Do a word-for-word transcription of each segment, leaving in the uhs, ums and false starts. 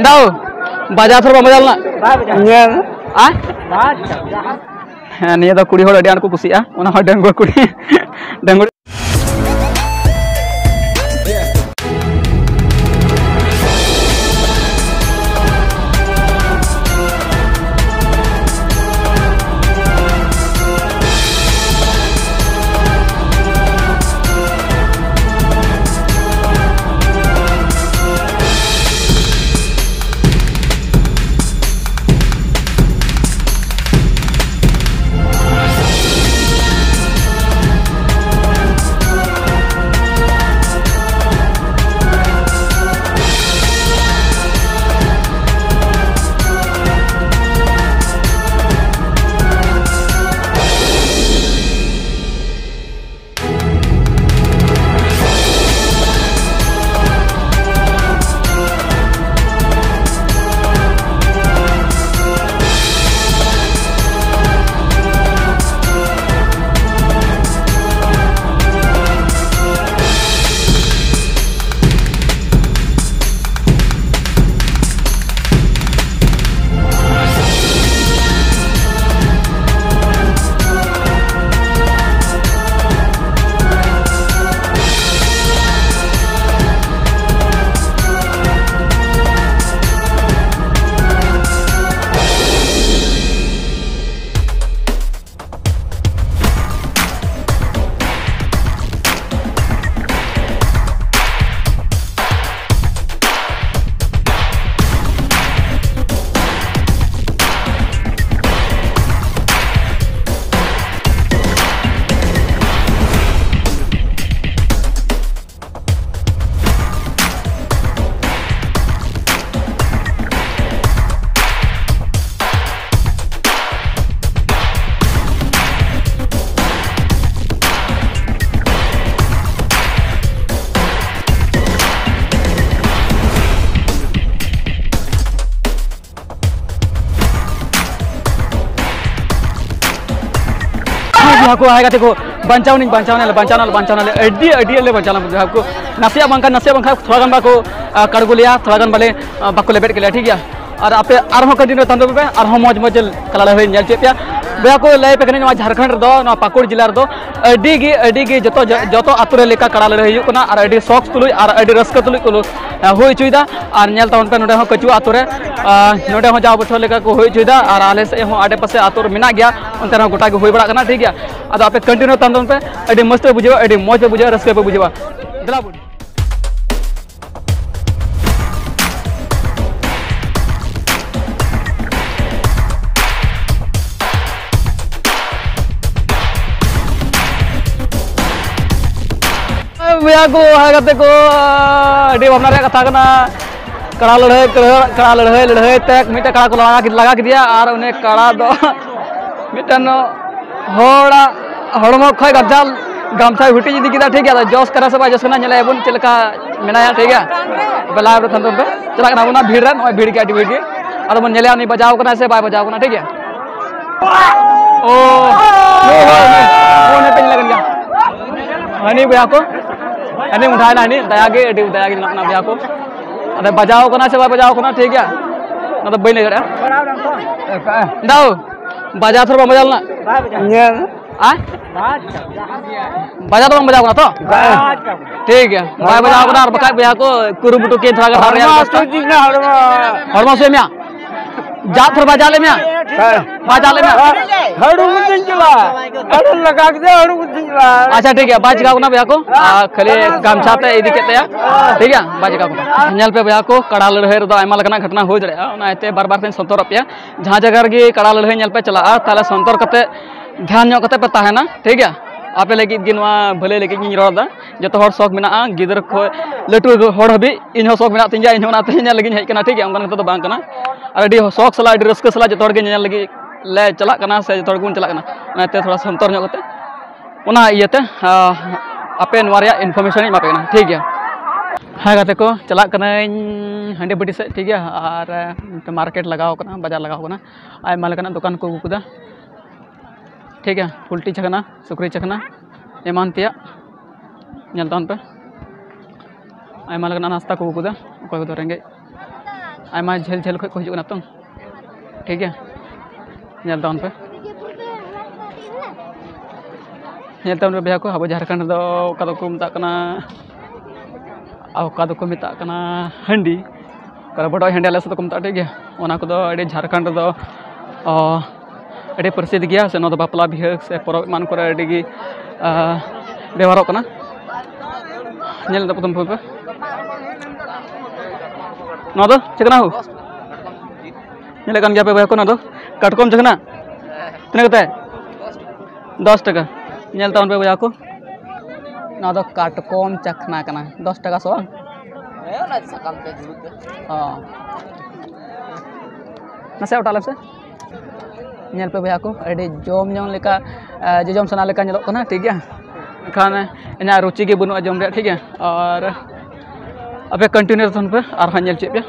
ᱫᱟᱣ, ᱵᱟᱡᱟᱣ ᱛᱷᱚᱨ ᱵᱟᱢ ᱵᱟᱡᱟᱣ ᱞᱮᱱᱟ? ᱧᱮᱞ᱾ ᱟ? ᱦᱮᱸ, ᱱᱤᱭᱟᱹ ᱫᱚ ᱠᱩᱲᱤ ᱦᱚᱲ ᱟᱹᱰᱤ ᱟᱸᱴ ᱠᱚ ᱠᱩᱥᱤᱭᱟᱜᱼᱟ, ᱚᱱᱟ ᱦᱚᱸ ᱰᱟᱺᱜᱩᱣᱟᱹ ᱠᱩᱲᱤ᱾ ᱰᱟᱺᱜᱩᱣᱟᱹ᱾ ᱦᱟᱹᱠᱩ ᱦᱟᱭ ᱠᱟᱛᱮ ᱠᱚ ᱵᱟᱧᱪᱟᱣ ᱱᱟᱞᱮ, ᱵᱟᱧᱪᱟᱣ ᱱᱟᱞᱮ, ᱵᱟᱧᱪᱟᱣ ᱱᱟᱞᱮ, ᱟᱹᱰᱤ, ᱟᱹᱰᱤ ᱟᱞᱮ ᱵᱟᱧᱪᱟᱣ ᱱᱟᱞᱮ ᱵᱚᱭᱦᱟ ᱠᱚ᱾ ᱱᱟᱥᱮᱭᱟᱜ ᱵᱟᱝᱠᱷᱟᱱ, ᱱᱟᱥᱮᱭᱟᱜ ᱵᱟᱝᱠᱷᱟᱱ ᱛᱷᱚᱲᱟ ᱜᱟᱱ ᱵᱟᱠᱚ, ᱟ, ᱠᱟᱲᱜᱚ ᱞᱮᱭᱟ, ᱛᱷᱚᱲᱟ ᱜᱟᱱ ᱵᱟᱞᱮ, ᱟ, ᱵᱟᱠᱚ ᱞᱮᱵᱮᱫ ᱠᱮᱫ ᱞᱮᱭᱟ, ᱴᱷᱤᱠ ᱜᱮᱭᱟ᱾ ᱟᱨ ᱟᱯᱮ ᱟᱨᱦᱚᱸ continue ᱛᱟᱦᱮᱱ ᱛᱟᱵᱚᱱ ᱯᱮ, ᱟᱨᱦᱚᱸ ᱢᱚᱡᱽ ᱢᱚᱡᱽ ᱠᱟᱲᱟ ᱞᱟᱹᱲᱦᱟᱹᱭ ᱧᱮᱞ ᱦᱚᱪᱚᱭᱮᱫ ᱯᱮᱭᱟ᱾ ᱵᱚᱭᱦᱟ ᱠᱚ, ᱞᱟᱹᱭ ᱟᱯᱮ ᱠᱟᱹᱱᱟᱹᱧ, ᱱᱚᱣᱟ ᱡᱷᱟᱲᱠᱷᱚᱸᱰ ᱨᱮᱫᱚ, ᱱᱚᱣᱟ ᱯᱟᱹᱠᱩᱲ ᱡᱮᱞᱟ ᱨᱮᱫᱚ ᱟᱹᱰᱤ ᱜᱮ, ᱟᱹᱰᱤ ᱜᱮ ᱡᱚᱛᱚ, ᱡᱚᱛᱚ ᱟᱛᱳ ᱨᱮ ᱞᱮᱠᱟ ᱠᱟᱲᱟ ᱞᱟᱹᱲᱦᱟᱹᱭ ᱦᱩᱭᱩᱜ ᱠᱟᱱᱟ, ᱟᱨ ᱟᱹᱰᱤ ᱥᱚᱠ ᱛᱩᱞᱩᱡ ᱟᱨ ᱟᱹᱰᱤ ᱨᱟᱹᱥᱠᱟᱹ ᱛᱩᱞᱩᱡ ᱠᱚ, ᱟ, ᱦᱩᱭ ᱦᱚᱪᱚᱭᱮᱫᱟ᱾ ᱟᱨ ᱧᱮᱞ ᱛᱟᱵᱚᱱ ᱯᱮ, ᱱᱚᱰᱮ ᱦᱚᱸ ᱠᱟᱹᱪᱩᱣᱟᱹ ᱟᱛᱳ ᱨᱮ, ᱟ, ᱱᱚᱰᱮ ᱦᱚᱸ ᱡᱟᱣ ᱵᱚᱪᱷᱚᱨ ᱞᱮᱠᱟ ᱠᱚ ᱦᱩᱭ ᱦᱚᱪᱚᱭᱮᱫᱟ, ᱟᱨ ᱟᱞᱮ ᱥᱮᱫ ᱦᱚᱸ ᱟᱰᱮ ᱯᱟᱥᱮ ᱟᱛᱳ ᱨᱮ ᱢᱮᱱᱟᱜ ᱜᱮᱭᱟ, ᱚᱱᱛᱮ ᱨᱮᱦᱚᱸ ᱜᱚᱴᱟ ᱜᱮ ᱦᱩᱭ ᱵᱟᱲᱟᱜ ᱠᱟᱱᱟ, ᱴᱷᱤᱠ ᱜᱮᱭᱟ᱾ ᱟᱫᱚ ᱟᱯᱮ continue ᱛᱟᱦᱮᱱ ᱛᱟᱵᱚᱱ ᱯᱮ, ᱟᱹᱰᱤ ᱢᱚᱡᱽ ᱯᱮ ᱵᱩᱡᱷᱟᱹᱣᱟ, ᱟᱹᱰᱤ ᱢᱚᱡᱽ ᱯᱮ ᱵᱩᱡᱷᱟᱹᱣᱟ, ᱨᱟᱹᱥᱠᱟᱹ ᱯᱮ ᱵᱩᱡᱷᱟᱹᱣᱟ᱾ ᱫᱮᱞᱟ ᱵᱚᱱ᱾ ᱵᱚᱭᱦᱟ ᱠᱚ, ᱦᱮᱸ ᱜᱟᱛᱮ ᱠᱚ, ᱟᱹᱰᱤ ᱵᱷᱟᱵᱽᱱᱟ ᱨᱮᱭᱟᱜ ᱠᱟᱛᱷᱟ ᱠᱟᱱᱟ᱾ ᱠᱟᱲᱟ ᱞᱟᱹᱲᱦᱟᱹᱭ, ᱠᱟᱲᱟ, ᱠᱟᱲᱟ ᱞᱟᱹᱲᱦᱟᱹᱭ, ᱞᱟᱹᱲᱦᱟᱹᱭ ᱛᱮ ᱢᱤᱫᱴᱮᱱ ᱠᱟᱲᱟ ᱠᱚ ᱞᱟᱜᱟ ᱠᱮᱫ-, ᱞᱟᱜᱟ ᱠᱮᱫᱮᱭᱟ, ᱟᱨ ᱩᱱᱤ ᱠᱟᱲᱟ ᱫᱚ ᱢᱤᱫᱴᱮᱱ ᱦᱚᱲᱟᱜ ᱦᱚᱲᱢᱚ ᱠᱷᱚᱱ ᱜᱟᱢᱪᱷᱟ, ᱜᱟᱢᱪᱷᱟᱭ ᱦᱩᱴᱤᱧ ᱤᱫᱤ ᱠᱮᱫᱟ, ᱴᱷᱤᱠ ᱜᱮᱭᱟ᱾ ᱟᱫᱚ ᱡᱚᱥ ᱠᱟᱱᱟ ᱥᱮ ᱵᱟᱭ ᱡᱚᱥ ᱠᱟᱱᱟ, ᱧᱮᱞᱮᱭᱟ ᱵᱚᱱ ᱪᱮᱫ ᱞᱮᱠᱟ ᱢᱮᱱᱟᱭᱟ, ᱴᱷᱤᱠ ᱜᱮᱭᱟ᱾ ᱟᱯᱮ live ᱨᱮ ᱛᱟᱦᱮᱱ ᱛᱟᱵᱚᱱ ᱯᱮ, ᱪᱟᱞᱟᱜ ᱠᱟᱱᱟ ᱵᱚᱱ ᱱᱚᱣᱟ ᱵᱷᱤᱲ ᱨᱮ, ᱱᱚᱜᱼᱚᱭ ᱵᱷᱤᱲ ᱜᱮ, ᱟᱹᱰᱤ ᱵᱷᱤᱲ ᱜᱮ᱾ ᱟᱫᱚ ᱵᱚᱱ ᱧᱮᱞᱮᱭᱟ ᱩᱱᱤ ᱵᱟᱡᱟᱣ ᱠᱟᱱᱟ ᱥᱮ ᱵᱟᱭ ᱵᱟᱡᱟᱣ ᱠᱟᱱᱟ, ᱴᱷᱤᱠ ᱜᱮᱭᱟ᱾ ᱳ, ᱳ, ᱳ, ᱳ, ᱱᱤᱛᱚᱜ ᱧᱮᱞ ᱠᱟᱱ ᱜᱮᱭᱟ᱾ ᱦᱟᱹᱱᱤ ᱵᱚᱭᱦᱟ ᱠᱚ, ᱦᱟᱹᱱᱤ ᱢᱚᱴᱷᱟᱭᱮᱱᱟ, ᱦᱟᱹᱱᱤ ᱫᱟᱭᱟ ᱜᱮ, ᱟᱹᱰᱤ ᱫᱟᱭᱟ ᱜᱮ ᱧᱮᱞᱚᱜ ᱠᱟᱱᱟ ᱵᱚᱭᱦᱟ ᱠᱚ᱾ ᱟᱫᱚ ᱵᱟᱡᱟᱣ ᱠᱟᱱᱟ ᱥᱮ ᱵᱟᱭ ᱵᱟᱡᱟᱣ ᱠᱟᱱᱟ, ᱴᱷᱤᱠ ᱜᱮᱭᱟ, ᱚᱱᱟ ᱫᱚ ᱵᱟᱹᱧ ᱞᱟᱹᱭ ᱫᱟᱲᱮᱭᱟᱜᱼᱟ᱾ ᱫᱟᱣ, ᱵᱟᱡᱟᱣ ᱛᱷᱚᱨ ᱵᱟᱢ ᱵᱟᱡᱟᱣ ᱞᱮᱱᱟ? ᱧᱮᱞ᱾ ᱟ? ᱵᱟᱡᱟᱣ ᱫᱚ ᱵᱟᱝ ᱵᱟᱡᱟᱣ ᱠᱟᱱᱟ ᱛᱚ? ᱵᱟᱝ᱾ ᱴᱷᱤᱠ ᱜᱮᱭᱟ, ᱵᱟᱭ ᱵᱟᱡᱟᱣ ᱠᱟᱱᱟ, ᱟᱨ ᱵᱟᱠᱷᱟᱡ ᱵᱚᱭᱦᱟ ᱠᱚ ᱠᱩᱨᱩᱢᱩᱴᱩ ᱠᱤᱱ ᱛᱷᱚᱲᱟ ᱜᱟᱱ ᱦᱚᱲᱢᱚ ᱨᱮᱭᱟᱜ ᱦᱟᱹᱥᱩ ᱵᱮᱵᱚᱥᱛᱷᱟ᱾ ᱤᱫᱤᱜ ᱠᱟᱱᱟ, ᱦᱚᱲᱢᱚ᱾ ᱦᱚᱲᱢᱚ ᱦᱟᱹᱥᱩᱭᱮᱫ ᱢᱮᱭᱟ? ᱡᱟᱜ ᱛᱷᱚᱨ ᱵᱟᱡᱟᱣ ᱞᱮᱫ ᱢᱮᱭᱟ? ᱦᱮᱸ᱾ ᱵᱟᱡᱟᱣ ᱞᱮᱫ ᱢᱮᱭᱟ? ᱦᱟᱹᱲᱩ ᱠᱚ ᱫᱤᱱ ᱪᱟᱞᱟᱜ᱾ ᱦᱟᱹᱲᱩ ᱞᱟᱜᱟ ᱠᱮᱫᱟ, ᱦᱟᱹᱲᱩ ᱠᱚ ᱫᱤᱱ ᱪᱟᱞᱟᱜ᱾ ᱟᱪᱪᱷᱟ, ᱴᱷᱤᱠ ᱜᱮᱭᱟ, ᱵᱟᱭ ᱪᱤᱠᱟᱣ ᱠᱟᱱᱟ ᱵᱚᱭᱦᱟ ᱠᱚ᱾ ᱟᱨ ᱠᱷᱟᱹᱞᱤ ᱜᱟᱢᱪᱷᱟ ᱛᱮ ᱤᱫᱤ ᱠᱮᱫ ᱛᱟᱭᱟ᱾ ᱴᱷᱤᱠ ᱜᱮᱭᱟ, ᱵᱟᱭ ᱪᱤᱠᱟᱣ ᱠᱟᱱᱟ᱾ ᱧᱮᱞ ᱯᱮ ᱵᱚᱭᱦᱟ ᱠᱚ, ᱠᱟᱲᱟ ᱞᱟᱹᱲᱦᱟᱹᱭ ᱨᱮᱫᱚ ᱟᱭᱢᱟ ᱞᱮᱠᱟᱱᱟᱜ ᱜᱷᱚᱴᱚᱱᱟ ᱦᱩᱭ ᱫᱟᱲᱮᱭᱟᱜᱼᱟ, ᱚᱱᱟ ᱤᱭᱟᱹᱛᱮ ᱵᱟᱨ ᱵᱟᱨ ᱛᱮᱧ ᱥᱚᱱᱛᱚᱨᱚᱜ ᱯᱮᱭᱟ᱾ ᱡᱟᱦᱟᱸ ᱡᱟᱭᱜᱟ ᱨᱮᱜᱮ ᱠᱟᱲᱟ ᱞᱟᱹᱲᱦᱟᱹᱭ ᱧᱮᱞ ᱯᱮ ᱪᱟᱞᱟᱜᱼᱟ, ᱛᱟᱦᱚᱞᱮ ᱥᱚᱱᱛᱚᱨ ᱠᱟᱛᱮ ᱫᱷᱮᱭᱟᱱ ᱧᱚᱜ ᱠᱟᱛᱮ ᱯᱮ ᱛᱟᱦᱮᱱᱟ, ᱴᱷᱤᱠ ᱜᱮᱭᱟ? ᱟᱯᱮ ᱞᱟᱹᱜᱤᱫ ᱜᱮ, ᱱᱚᱣᱟ ᱵᱷᱟᱹᱞᱟᱹᱭ ᱞᱟᱹᱜᱤᱫ ᱜᱤᱧ ᱨᱚᱲ ᱮᱫᱟ᱾ ᱡᱚᱛᱚ ᱦᱚᱲ ᱥᱚᱠ ᱢᱮᱱᱟᱜᱼᱟ, ᱜᱤᱫᱽᱨᱟᱹ ᱠᱷᱚᱱ ᱞᱟᱹᱴᱩ ᱦᱚᱲ ᱦᱟᱹᱵᱤᱡ᱾ ᱤᱧ ᱦᱚᱸ ᱥᱚᱠ ᱢᱮᱱᱟᱜ ᱛᱤᱧ ᱜᱮᱭᱟ, ᱤᱧ ᱦᱚᱸ ᱚᱱᱟᱛᱮ ᱧᱮᱞ ᱞᱟᱹᱜᱤᱫ ᱤᱧ ᱦᱮᱡ ᱠᱟᱱᱟ, ᱴᱷᱤᱠ ᱜᱮᱭᱟ? ᱚᱱᱠᱟ ᱠᱟᱛᱮ ᱫᱚ ᱵᱟᱝ ᱠᱟᱱᱟ᱾ ᱟᱨ ᱟᱹᱰᱤ ᱥᱚᱠ ᱥᱟᱞᱟᱜ, ᱟᱹᱰᱤ ᱨᱟᱹᱥᱠᱟᱹ ᱥᱟᱞᱟᱜ ᱡᱚᱛᱚ ᱦᱚᱲ ᱜᱮ ᱧᱮᱧᱮᱞ ᱞᱟᱹᱜᱤᱫ ᱞᱮ ᱪᱟᱞᱟᱜ ᱠᱟᱱᱟ, ᱥᱮ ᱡᱚᱛᱚ ᱦᱚᱲ ᱜᱮᱵᱚᱱ ᱪᱟᱞᱟᱜ ᱠᱟᱱᱟ᱾ ᱚᱱᱟᱛᱮ ᱛᱷᱚᱲᱟ ᱥᱚᱱᱛᱚᱨ ᱧᱚᱜ ᱠᱟᱛᱮ, ᱚᱱᱟ ᱤᱭᱟᱹᱛᱮ, ᱟᱸ, ᱟᱯᱮ ᱱᱚᱣᱟ ᱨᱮᱭᱟᱜ information ᱤᱧ ᱮᱢᱟ ᱯᱮ ᱠᱟᱱᱟ, ᱴᱷᱤᱠ ᱜᱮᱭᱟ? ᱦᱮᱸ ᱜᱟᱛᱮ ᱠᱚ, ᱪᱟᱞᱟᱜ ᱠᱟᱹᱱᱟᱹᱧ ᱦᱟᱺᱰᱤ ᱵᱟᱹᱴᱤ ᱥᱮᱫ, ᱴᱷᱤᱠ ᱜᱮᱭᱟ? ᱟᱨ, ᱟᱸ, market ᱞᱟᱜᱟᱣ ᱠᱟᱱᱟ, ᱵᱟᱡᱟᱨ ᱞᱟᱜᱟᱣ ᱠᱟᱱᱟ, ᱟᱭᱢᱟ ᱞᱮᱠᱟᱱᱟᱜ ᱫᱚᱠᱟᱱ ᱠᱚ ᱟᱹᱜᱩ ᱠᱮᱫᱟ᱾ ᱴᱷᱤᱠ ᱜᱮᱭᱟ, ᱯᱳᱞᱴᱤ ᱪᱟᱠᱷᱱᱟ, ᱥᱩᱠᱨᱤ ᱪᱟᱠᱷᱱᱟ, ᱮᱢᱟᱱ ᱛᱮᱭᱟᱜ ᱧᱮᱞ ᱛᱟᱵᱚᱱ ᱯᱮ᱾ ᱟᱭᱢᱟ ᱞᱮᱠᱟᱱᱟᱜ ᱱᱟᱥᱛᱟ ᱠᱚ ᱟᱹᱜᱩ ᱠᱟᱫᱟ᱾ ᱚᱠᱚᱭ ᱠᱚᱫᱚ ᱨᱮᱸᱜᱮᱡ, ᱟᱭᱢᱟ ᱡᱷᱟᱹᱞ ᱡᱷᱟᱹᱞ ᱠᱷᱚᱱ ᱠᱚ ᱦᱤᱡᱩᱜ ᱠᱟᱱᱟ ᱛᱚ᱾ ᱴᱷᱤᱠ ᱜᱮᱭᱟ, ᱧᱮᱞ ᱛᱟᱵᱚᱱ ᱯᱮ᱾ ᱧᱮᱞ ᱛᱟᱵᱚᱱ ᱯᱮ ᱵᱚᱭᱦᱟ ᱠᱚ, ᱟᱵᱚ ᱡᱷᱟᱲᱠᱷᱚᱸᱰ ᱨᱮᱫᱚ ᱚᱠᱟ ᱫᱚᱠᱚ ᱢᱮᱛᱟᱜ ᱠᱟᱱᱟ, ᱚᱠᱟ ᱫᱚᱠᱚ ᱢᱮᱛᱟᱜ ᱠᱟᱱᱟ ᱦᱟᱺᱰᱤ, ᱚᱠᱟ ᱵᱚᱰᱚᱡ ᱦᱟᱺᱰᱤ ᱟᱞᱮ ᱥᱮᱫ ᱫᱚᱠᱚ ᱢᱮᱛᱟᱜᱼᱟ᱾ ᱴᱷᱤᱠ ᱜᱮᱭᱟ, ᱚᱱᱟ ᱠᱚᱫᱚ ᱟᱹᱰᱤ ᱡᱷᱟᱲᱠᱷᱚᱸᱰ ᱨᱮᱫᱚ, ᱚ, ᱟᱹᱰᱤ ᱯᱨᱚᱥᱤᱫᱷ ᱜᱮᱭᱟ, ᱥᱮ ᱱᱚᱣᱟ ᱫᱚ ᱵᱟᱯᱞᱟ ᱵᱤᱦᱟᱹ ᱥᱮ ᱯᱚᱨᱚᱵᱽ ᱮᱢᱟᱱ ᱠᱚᱨᱮ ᱟᱹᱰᱤ ᱜᱮ, ᱟ, ᱵᱮᱣᱦᱟᱨᱚᱜ ᱠᱟᱱᱟ᱾ ᱧᱮᱞ ᱫᱟ ᱯᱨᱚᱛᱷᱚᱢ ᱯᱮ, ᱱᱚᱣᱟ ᱫᱚ ᱪᱮᱫ ᱠᱟᱱᱟ ᱦᱳ? ᱧᱮᱞᱮᱫ ᱠᱟᱱ ᱜᱮᱭᱟ ᱯᱮ ᱵᱚᱭᱦᱟ ᱠᱚ, ᱱᱚᱣᱟ ᱫᱚ ᱠᱟᱴᱠᱚᱢ ᱪᱟᱠᱷᱱᱟ᱾ ᱛᱤᱱᱟᱹᱜ ᱠᱟᱛᱮ? ᱫᱚᱥ ᱴᱟᱠᱟ᱾ ᱧᱮᱞ ᱛᱟᱵᱚᱱ ᱯᱮ ᱵᱚᱭᱦᱟ ᱠᱚ, ᱱᱚᱣᱟ ᱫᱚ ᱠᱟᱴᱠᱚᱢ ᱪᱟᱠᱷᱱᱟ ᱠᱟᱱᱟ, ᱫᱚᱥ ᱴᱟᱠᱟ ᱥᱮ ᱵᱟᱝ? ᱦᱮᱸ, ᱚᱱᱟ ᱥᱟᱠᱟᱢ ᱛᱮ ᱫᱩᱲᱩᱵ ᱛᱮ᱾ ᱚ, ᱱᱟᱥᱮ ᱚᱴᱟᱜ ᱞᱮᱢ ᱥᱮ᱾ ᱧᱮᱞ ᱯᱮ ᱵᱚᱭᱦᱟ ᱠᱚ, ᱟᱹᱰᱤ ᱡᱚᱢ ᱧᱚᱝ ᱞᱮᱠᱟ, ᱟ, ᱡᱚᱡᱚᱢ ᱥᱟᱱᱟ ᱞᱮᱠᱟ ᱧᱮᱞᱚᱜ ᱠᱟᱱᱟ᱾ ᱴᱷᱤᱠ ᱜᱮᱭᱟ, ᱮᱱᱠᱷᱟᱱ ᱤᱧᱟᱹᱜ ᱨᱩᱪᱤ ᱜᱮ ᱵᱟᱹᱱᱩᱜᱼᱟ ᱡᱚᱢ ᱨᱮᱭᱟᱜ᱾ ᱴᱷᱤᱠ ᱜᱮᱭᱟ, ᱟᱨ ᱟᱯᱮ ᱠᱚᱱᱴᱤᱱᱤᱭᱩ ᱛᱟᱦᱮᱱ ᱯᱮ, ᱟᱨᱦᱚᱸ ᱧᱮᱞ ᱪᱮᱫ ᱯᱮ᱾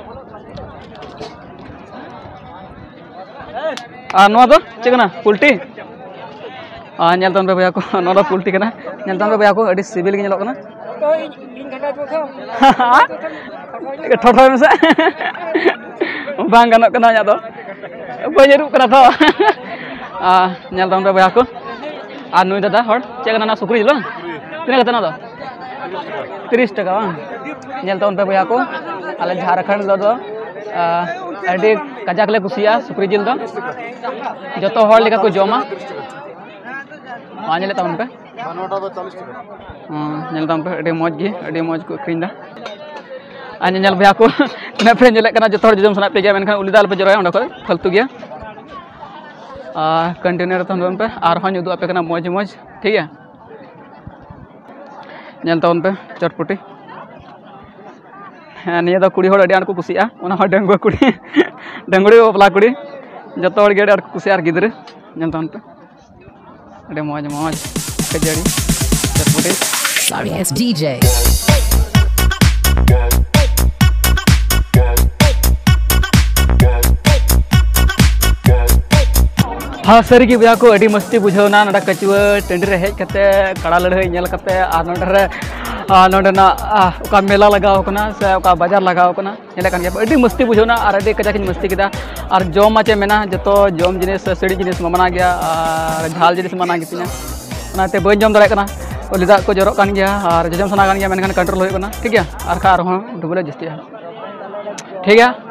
ᱟᱨ ᱱᱚᱣᱟ ᱫᱚ ᱪᱮᱫ ᱠᱟᱱᱟ? ᱯᱳᱞᱴᱤ? ᱟᱨ ᱧᱮᱞ ᱛᱟᱵᱚᱱ ᱯᱮ ᱵᱚᱭᱦᱟ ᱠᱚ, ᱱᱚᱣᱟ ᱫᱚ ᱯᱳᱞᱴᱤ ᱠᱟᱱᱟ᱾ ᱧᱮᱞ ᱛᱟᱵᱚᱱ ᱯᱮ ᱵᱚᱭᱦᱟ ᱠᱚ, ᱟᱹᱰᱤ ᱥᱤᱵᱤᱞ ᱜᱮ ᱧᱮᱞᱚᱜ ᱠᱟᱱᱟ᱾ ᱴᱷᱚᱴᱷᱚᱭ ᱢᱮᱥᱮ᱾ ᱵᱟᱝ ᱜᱟᱱᱚᱜ ᱠᱟᱱᱟ ᱤᱧᱟᱹᱜ ᱫᱚ, ᱵᱟᱹᱧ ᱟᱹᱨᱩᱵ ᱠᱟᱱᱟ ᱛᱚ᱾ ᱟᱨ ᱧᱮᱞ ᱛᱟᱵᱚᱱ ᱯᱮ ᱵᱚᱭᱦᱟ ᱠᱚ, ᱟᱨ ᱱᱩᱭ ᱫᱟᱫᱟ ᱦᱚᱲ ᱪᱮᱫ ᱠᱟᱱᱟ ᱱᱚᱣᱟ ᱥᱩᱠᱨᱤ ᱡᱤᱞ ᱵᱟᱝ? ᱛᱤᱱᱟᱹᱜ ᱠᱟᱛᱮ ᱱᱚᱣᱟ ᱫᱚ? ᱛᱤᱨᱤᱥ ᱴᱟᱠᱟ ᱵᱟᱝ? ᱧᱮᱞ ᱛᱟᱵᱚᱱ ᱯᱮ ᱵᱚᱭᱦᱟ ᱠᱚ, ᱟᱞᱮ ᱡᱷᱟᱲᱠᱷᱚᱸᱰ ᱨᱮᱫᱚ, ᱟ, ᱟᱹᱰᱤ ᱠᱟᱡᱟᱠ ᱞᱮ ᱠᱩᱥᱤᱭᱟᱜᱼᱟ ᱥᱩᱠᱨᱤ ᱡᱤᱞ ᱫᱚ, ᱡᱚᱛᱚ ᱦᱚᱲ ᱞᱮᱠᱟ ᱠᱚ ᱡᱚᱢᱟ᱾ ᱢᱟ ᱧᱮᱞᱮᱫ ᱛᱟᱵᱚᱱ ᱯᱮ᱾ ᱦᱚᱸ, ᱧᱮᱞ ᱛᱟᱵᱚᱱ ᱯᱮ, ᱟᱹᱰᱤ ᱢᱚᱡᱽ ᱜᱮ, ᱟᱹᱰᱤ ᱢᱚᱡᱽ ᱠᱚ ᱟᱹᱠᱷᱨᱤᱧ ᱮᱫᱟ᱾ ᱟᱨ ᱧᱮᱧᱮᱞ ᱵᱚᱭᱦᱟ ᱠᱚ, ᱛᱤᱱᱟᱹᱜ ᱯᱮ ᱧᱮᱞᱮᱫ ᱠᱟᱱᱟ, ᱡᱚᱛᱚ ᱦᱚᱲ ᱡᱚᱡᱚᱢ ᱥᱟᱱᱟᱭᱮᱫ ᱯᱮ ᱜᱮᱭᱟ, ᱢᱮᱱᱠᱷᱟᱱ ᱩᱞᱤ ᱫᱚ ᱟᱞᱚᱯᱮ ᱡᱚᱨᱚᱭᱟ, ᱚᱸᱰᱮ ᱠᱷᱚᱡ ᱯᱷᱟᱞᱛᱩ ᱜᱮᱭᱟ᱾ ᱟᱨ ᱠᱚᱱᱴᱤᱱᱤᱭᱩ ᱨᱮ ᱛᱟᱦᱮᱱ ᱯᱮ, ᱟᱨᱦᱚᱸᱧ ᱩᱫᱩᱜ ᱟᱯᱮ ᱠᱟᱱᱟ ᱢᱚᱡᱽ ᱢᱚᱡᱽ, ᱴᱷᱤᱠ ᱜᱮᱭᱟ? ᱧᱮᱞ ᱛᱟᱵᱚᱱ ᱯᱮ ᱪᱚᱴᱯᱚᱴᱤ᱾ ᱦᱮᱸ, ᱱᱤᱭᱟᱹ ᱫᱚ ᱠᱩᱲᱤ ᱦᱚᱲ ᱟᱹᱰᱤ ᱟᱸᱴ ᱠᱚ ᱠᱩᱥᱤᱭᱟᱜᱼᱟ, ᱚᱱᱟ ᱦᱚᱸ ᱰᱟᱺᱜᱩᱣᱟᱹ ᱠᱩᱲᱤ, ᱰᱟᱺᱜᱩᱣᱟᱹ ᱵᱟᱯᱞᱟ ᱠᱩᱲᱤ, ᱡᱚᱛᱚ ᱦᱚᱲ ᱜᱮ ᱟᱹᱰᱤ ᱟᱸᱴ ᱠᱚ ᱠᱩᱥᱤᱭᱟᱜᱼᱟ᱾ ᱟᱨ ᱜᱤᱫᱽᱨᱟᱹ ᱧᱮᱞ ᱛᱟᱵᱚᱱ ᱯᱮ, ᱟᱹᱰᱤ ᱢᱚᱡᱽ ᱢᱚᱡᱽ ᱠᱷᱟᱹᱡᱟᱹᱲᱤ ᱪᱚᱴᱯᱚᱴᱤ᱾ Sorry, it's D J. ᱟᱨ ᱥᱟᱹᱨᱤᱜᱮ ᱵᱚᱭᱦᱟ ᱠᱚ, ᱟᱹᱰᱤ ᱢᱚᱥᱛᱤ ᱵᱩᱡᱷᱟᱹᱣ ᱮᱱᱟ ᱱᱚᱰᱮ ᱠᱟᱹᱪᱩᱣᱟᱹ ᱴᱟᱺᱰᱤ ᱨᱮ ᱦᱮᱡ ᱠᱟᱛᱮ, ᱠᱟᱲᱟ ᱞᱟᱹᱲᱦᱟᱹᱭ ᱧᱮᱞ ᱠᱟᱛᱮ, ᱟᱨ ᱱᱚᱰᱮ ᱨᱮ, ᱟᱨ ᱱᱚᱰᱮᱱᱟᱜ, ᱟᱨ ᱚᱠᱟ ᱢᱮᱞᱟ ᱞᱟᱜᱟᱣ ᱠᱟᱱᱟ ᱥᱮ ᱚᱠᱟ ᱵᱟᱡᱟᱨ ᱞᱟᱜᱟᱣ ᱠᱟᱱᱟ, ᱧᱮᱞᱮᱫ ᱠᱟᱱ ᱜᱮᱭᱟ ᱯᱮ, ᱟᱹᱰᱤ ᱢᱚᱥᱛᱤ ᱵᱩᱡᱷᱟᱹᱣ ᱮᱱᱟ ᱟᱨ ᱟᱹᱰᱤ ᱠᱟᱡᱟᱠ ᱤᱧ ᱢᱚᱥᱛᱤ ᱠᱮᱫᱟ᱾ ᱟᱨ ᱡᱚᱢ ᱢᱟ ᱪᱮᱫ ᱢᱮᱱᱟ, ᱡᱚᱛᱚ ᱡᱚᱢ ᱡᱤᱱᱤᱥ ᱥᱮ ᱥᱤᱲᱤᱡ ᱡᱤᱱᱤᱥ ᱢᱟ ᱢᱟᱱᱟ ᱜᱮᱭᱟ ᱟᱨ ᱡᱷᱟᱞ ᱡᱤᱱᱤᱥ ᱢᱟ ᱢᱟᱱᱟ ᱜᱮᱛᱤᱧᱟ, ᱚᱱᱟᱛᱮ ᱵᱟᱹᱧ ᱡᱚᱢ ᱫᱟᱲᱮᱭᱟᱜ ᱠᱟᱱᱟ᱾ ᱩᱞᱤ ᱫᱟᱜ ᱠᱚ ᱡᱚᱨᱚᱜ ᱠᱟᱱ ᱜᱮᱭᱟ ᱟᱨ ᱡᱚᱡᱚᱢ ᱥᱟᱱᱟ ᱠᱟᱱ ᱜᱮᱭᱟ, ᱢᱮᱱᱠᱷᱟᱱ ᱠᱚᱱᱴᱨᱳᱞ ᱦᱩᱭᱩᱜ ᱠᱟᱱᱟ, ᱴᱷᱤᱠ ᱜᱮᱭᱟ, ᱟᱨ ᱠᱷᱟᱡ ᱟᱨᱦᱚᱸ ᱰᱩᱵᱟᱹ ᱞᱮ ᱡᱟᱹᱥᱛᱤᱜᱼᱟ, ᱴᱷᱤᱠ ᱜᱮᱭᱟ᱾